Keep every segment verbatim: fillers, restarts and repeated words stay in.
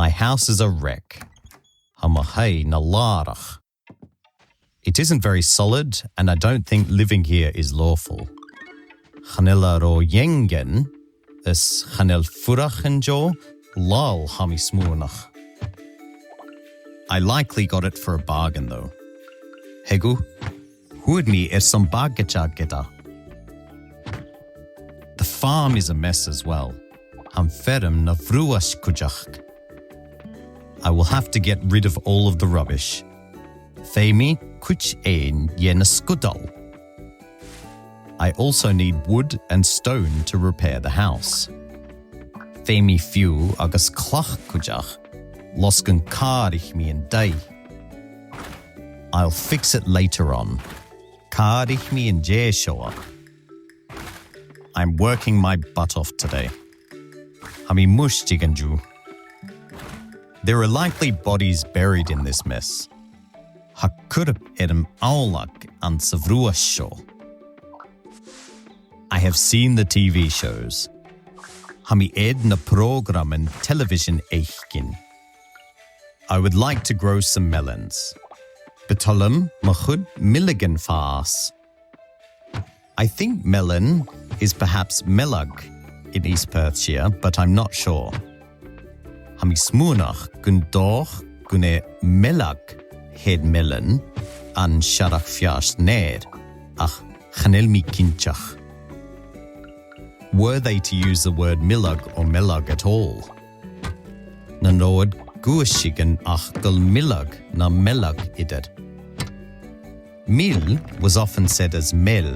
My house is a wreck. Tha mo thaigh na làrach. It isn't very solid, and I don't think living here is lawful. Chan eil e ro dhaingeann, is chan eil fuireach an seo, lol, tha mi a' smaoineachadh. I likely got it for a bargain, though. Thig thu, fhuair mi e airson bagaideag dhut. The farm is a mess as well. Tha am feirm na bhruaich cuideachd. I will have to get rid of all of the rubbish. Feumaidh mi cuid fhaighinn dhe na sgudail. I also need wood and stone to repair the house. Feumaidh mi fiodh agus clach cuideachd, losgann càraich mi an taigh. I'll fix it later on. Càraich mi an dèidh seo. I'm working my butt off today. Tha mi muinntir an-diugh. There are likely bodies buried in this mess. Tha cuirp air am amhlaidh anns a' bhruaich seo. I have seen the T V shows. Tha mi air na prògraman telebhisean fhaicinn. I would like to grow some melons. Bu toil leam mo chuid mileagan fàs. I think melon is perhaps mealg in East Perthshire, but I'm not sure. Tha mi a' smaoineachadh gun dòcha gun e mealg a th' air melon an Siorrachd Pheairt Neir, ach chan eil mi cinnteach. Were they to use the word mileag or mealg at all? Nan robh iad gu h-àraidh ach gu bheil mileag no mealg idir. Mil was often said as mel.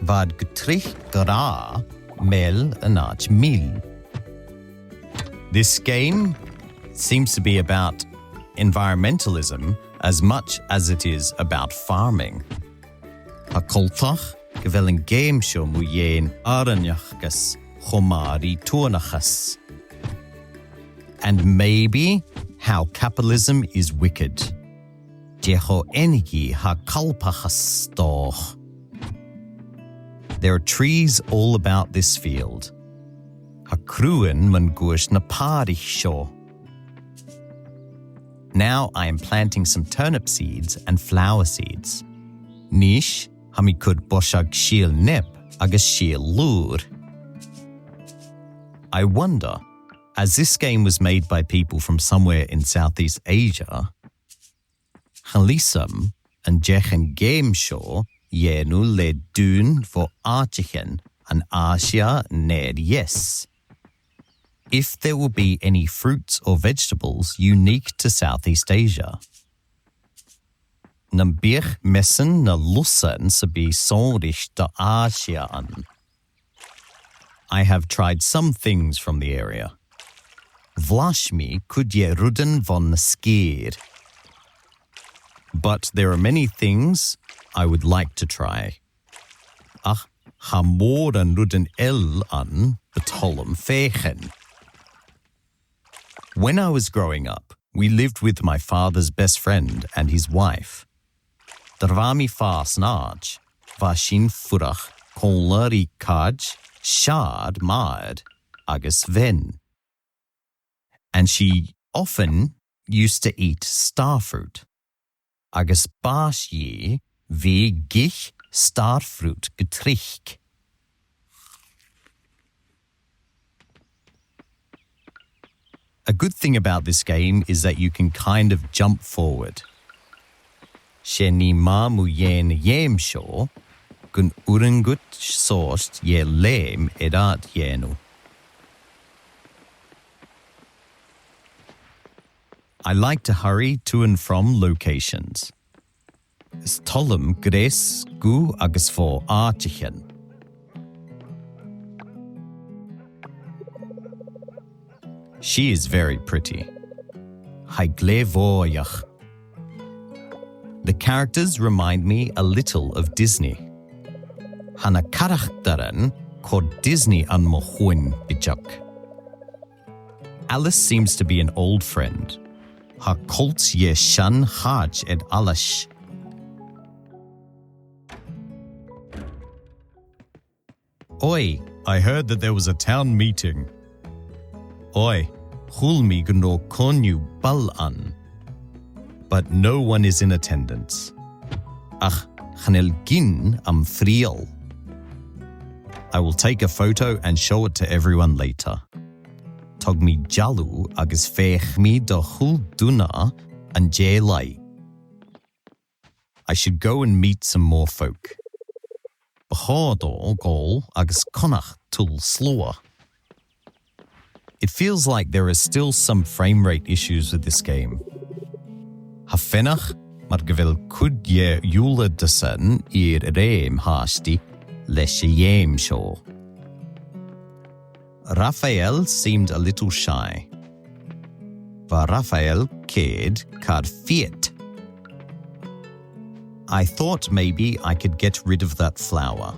Bha iad gu tric ag ràdh mel an àite mil. This game seems to be about environmentalism as much as it is about farming. Tha e coltach gu bheil an geam seo mu dheidhinn àrainneachas cho math ri tuathanachas. And maybe how capitalism is wicked. Dè cho aithnichte tha calpachas, 's dòcha. There are trees all about this field. Tha craobhan mun cuairt na pàirc seo. Now I am planting some turnip seeds and flower seeds. Nis, tha mi a' cur boiseag sìol neamh agus sìol flùir. I wonder, as this game was made by people from somewhere in Southeast Asia, chan eil fhios agam an deach an geam seo dhèanamh le daoine bho àiteachan an Àisia an Ear Dheas. If there will be any fruits or vegetables unique to Southeast Asia. Nam biodh measan no lusan sam bith sònraichte do Àisia ann. I have tried some things from the area. Bhlais mi cuid de rudan bhon sgìre. But there are many things I would like to try. Ach tha mòran rudan eile ann bu toil leam feuchainn. When I was growing up, we lived with my father's best friend and his wife. Dar a bha mi a' fàs an àite, bha sinn a' fuireach còmhla ri càit, seàrmaid agus bhean. And she often used to eat starfruit. Agus b' àbhaist dhi bhith ag ithe starfruit gu tric. A good thing about this game is that you can kind of jump forward. 'S e nì math mu dheidhinn a' gheam seo gun urrainn dhut sòrt de leum air a dhèanamh. I like to hurry to and from locations. Is toil leam greas gu agus bho àiteachan. She is very pretty. Tha i glè bhòidheach. The characters remind me a little of Disney. Tha na caractaran cho Disney ann mo chuimhne bideag. Alice seems to be an old friend. Tha coltas dhe seann chàit aig Alice. Oi, I heard that there was a town meeting. Oi, Chuala mi gun robh coinneamh ball ann, but no one is in attendance. Ach chan eil gin am frithealadh. I will take a photo and show it to everyone later. Thog mi dealbh agus feuch mi do a h-uile duine an dèidh làimh. I should go and meet some more folk. Bu chòir dhomh a dhol agus connadh tuilleadh sluagh. It feels like there are still some frame rate issues with this game. Tha fhios agam mar gu bheil cuid de dh'eòlas-san air a bhith a' tachairt leis a' gheama seo. Raphael seemed a little shy. Bha Raphael ceud car fiat. I thought maybe I could get rid of that flower.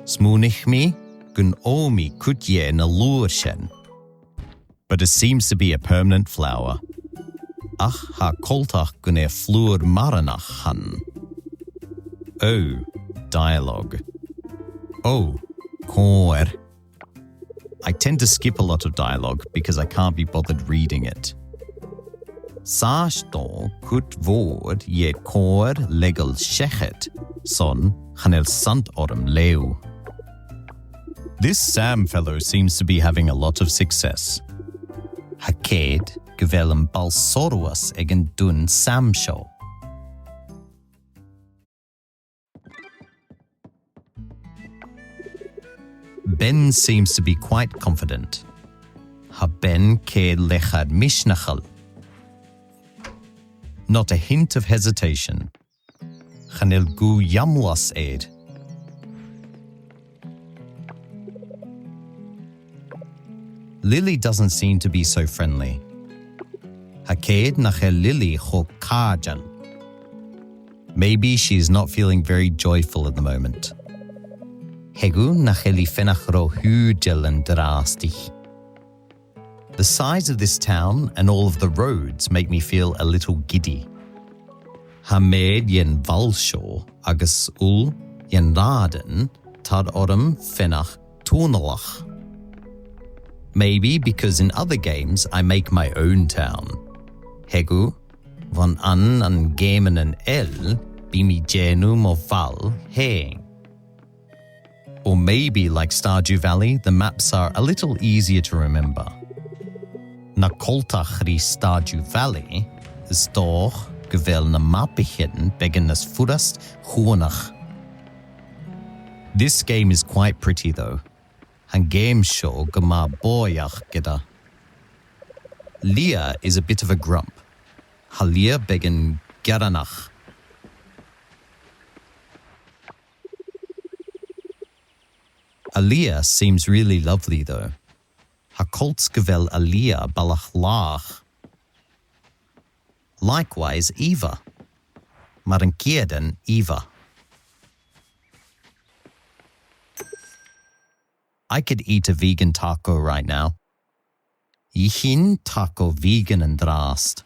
Smaoinich mi gun fheum mi cuid dhe na flùraichean. But it seems to be a permanent flower. Ach tha coltach gun e flùr maireannach a th' ann. Oh, dialogue. Oh, còir. I tend to skip a lot of dialogue because I can't be bothered reading it. Sàs do chuid mhòr dhe còir leigeil seachad, son chan eil seans orm leugh. This Sam fellow seems to be having a lot of success. Tha ceud gu bheil am ball-soirbheis aig an duine Sam seo. Ben seems to be quite confident. Tha Ben ceud leth-cheud misneachail. Not a hint of hesitation. Chan eil guth-iomlais air. Lily doesn't seem to be so friendly. Tha ceud nach eil Lily cho càirdeil. Maybe she's not feeling very joyful at the moment. Theagamh nach eil i fhèin ro shuidhichte an-dràsta. The size of this town and all of the roads make me feel a little giddy. Tha meur dhen bhall seo agus a h-uile dhen rathad ann tar orm faighinn tòrr. Maybe because in other games I make my own town. Theagamh, bhon an, an geamannan eile, bidh mi a' dèanamh mo bhall fhèin. Or maybe, like Stardew Valley, the maps are a little easier to remember. Na coltach ri Stardew Valley, is dòcha gu bheil na mapaichean beagan nas furasta chunnaic. This game is quite pretty, though. Tha an geama seo gu math bòidheach, ged a. Leah is a bit of a grump. Tha Leah beagan gearranach. Aaliyah seems really lovely, though. Tha coltas gu bheil Aaliyah balach làitheil. Likewise, Eva. Mar an ceudna, Eva. I could eat a vegan taco right now. Dh'fheuch mi taco vegan an-dràsta.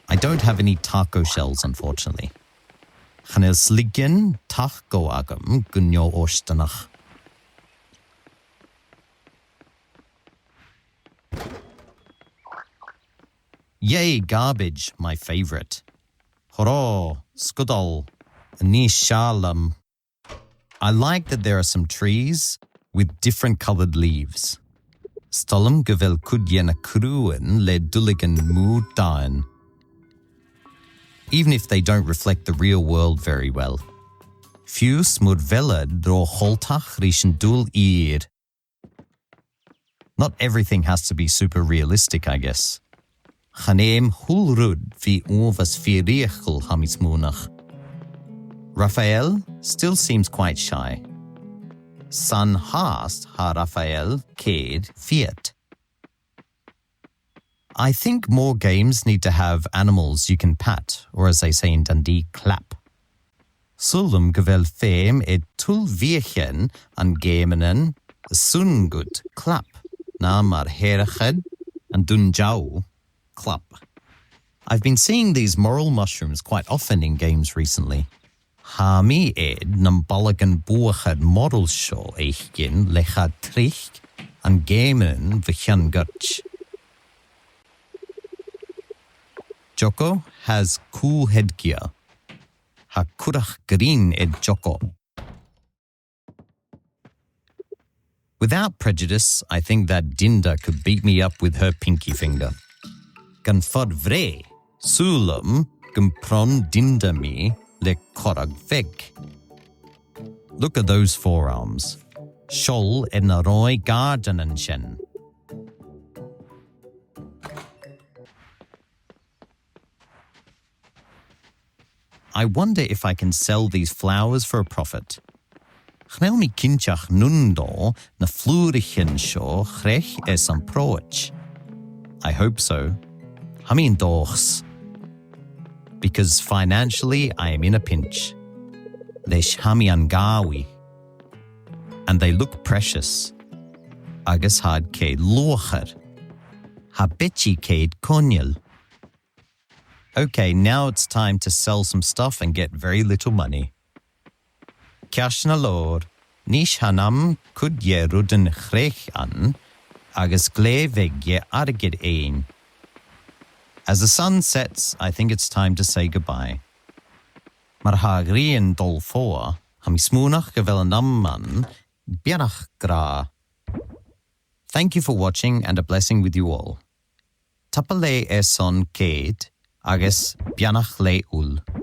I don't have any taco shells, unfortunately. Chan eil sligean taco agam gu neo-fhortanach. Yay, garbage, my favourite. Hurrah, sgudail, a-nis seall leam. I like that there are some trees with different coloured leaves. 'S toil leam gu bheil cuid dhe na craobhan le duilleagan mòr daingeann, even if they don't reflect the real world very well. Fiù 's mura bheil iad ro choltach ris an dùil fhìor. Not everything has to be super realistic, I guess. Chan fheum a h-uile rud bhith uabhasach fìor fhrithealadh, tha mi a' smaoineachadh. Raphael still seems quite shy. San fhaid 's a tha Raphael ceud fiat. I think more games need to have animals you can pat, or as they say in Dundee, clap. Saoilidh mi gu bheil feum air tuilleadh bheathaichean ann an geamannan a' sunnd gu clap, no mar a theireadh iad, an dùn deò, clap. I've been seeing these moral mushrooms quite often in games recently. Tha mi air nam balagan buachaille moral seo fhaicinn le-cha-tric ann an geamannan bho chionn ghoirid. Choco has cool headgear. Tha curach grinn air Choco. Without prejudice, I think that Dinda could beat me up with her pinky finger. Gun fhad bhrèagha, saoilidh mi gum pròn Dinda mi le corrag bheag. Look at those forearms. Seall air na roinn gàirdeanan sin. I wonder if I can sell these flowers for a profit. Chan eil mi cinnteach an dèan na flùraichean seo creic airson pròis. I hope so. Tha mi an dòchas. Because financially I am in a pinch. Leis tha mi an gàbhaidh. And they look precious. Agus tha iad ceud luachair. Tha Betty ceud coinneal. Okay, now it's time to sell some stuff and get very little money. Ceart gu leòr, a-nis tha an t-àm cuid de rudan a chreic agus glè bheag de airgead fhaighinn. As the sun sets, I think it's time to say goodbye. Mar a tha a' ghrian a' dol fodha, tha mi a' smaoineachadh gu bheil an t-àm ann beannachd a ràdh. Thank you for watching and a blessing with you all. Tapadh leibh airson coimhead agus beannachd leibh uile.